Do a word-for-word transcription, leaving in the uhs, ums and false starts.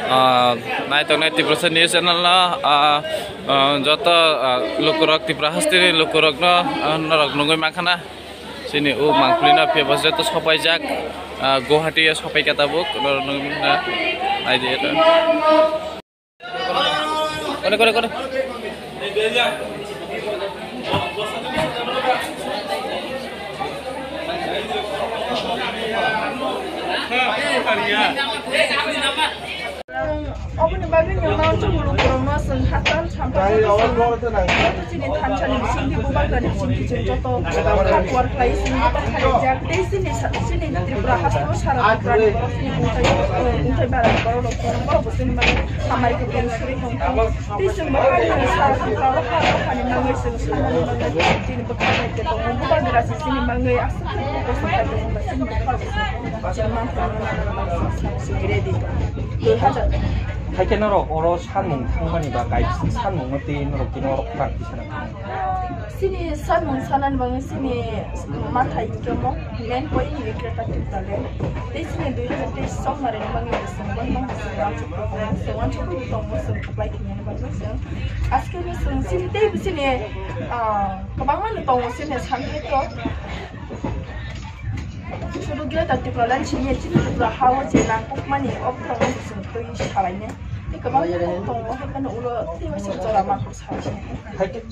Ah, naitok nai Tiprasa News Channel no, ah, ah, joto, ah, lukurok Tipra hasteni lukurok no, ah, norok nugwi mankha na. Chini o mangpili no phiya bo joto sopaijak, ah, Guwahati o sopaikha tabuk, norok nugwi mankha na. Naidi eta. Kore, kore, kore. Oboni bagwi no ma chukulu borokno chwng hakchal sampha chini thansani bisingtwi bubagrani bisingtwi chwng joto hakbar khlai chwng joto khlaijak tei chini sa-, chini Tripura hasteo sara Tripurani borok chini wngthai, wngthai bara borok rok tongo, borok bo chini bagwi hamari kwplwng suri tongkha. Tei chwng bo ani sara Tripura o ha dophani bagwi chwng sanani bagwi chini bwkha bai khe tongo, bubagra se chini bagwi aswk khe kosok khlai tongo, chini bwkha bo chini mangsa chini ready tongo. Dui hajar. Haikhe norok oro sanmung thangbani ba kaisa sanmungno tei norok khe norok kwrak tisa nang. Chini sanmung sanani bagwi chini mathai hwnkhe omo main point hwnkhe Greater Tipraland. Tei chini dui hajar teis chongmarani bagwi bo chwng bai mangsa chwng uansuk tongo, chwng uansuk tongo, chwng kwplai thwngmani bagwi chwng. Askeno chwng chini tei chini, ah, kwbangma no tongo chini santhai to. Sudu Greater Tipraland simi chini Tripura hao je nangkukmani o borokno chwng twi salainai. Tei kwbangma tongo, haikhe no ulo tei waisa jora mangkuk salai sinai.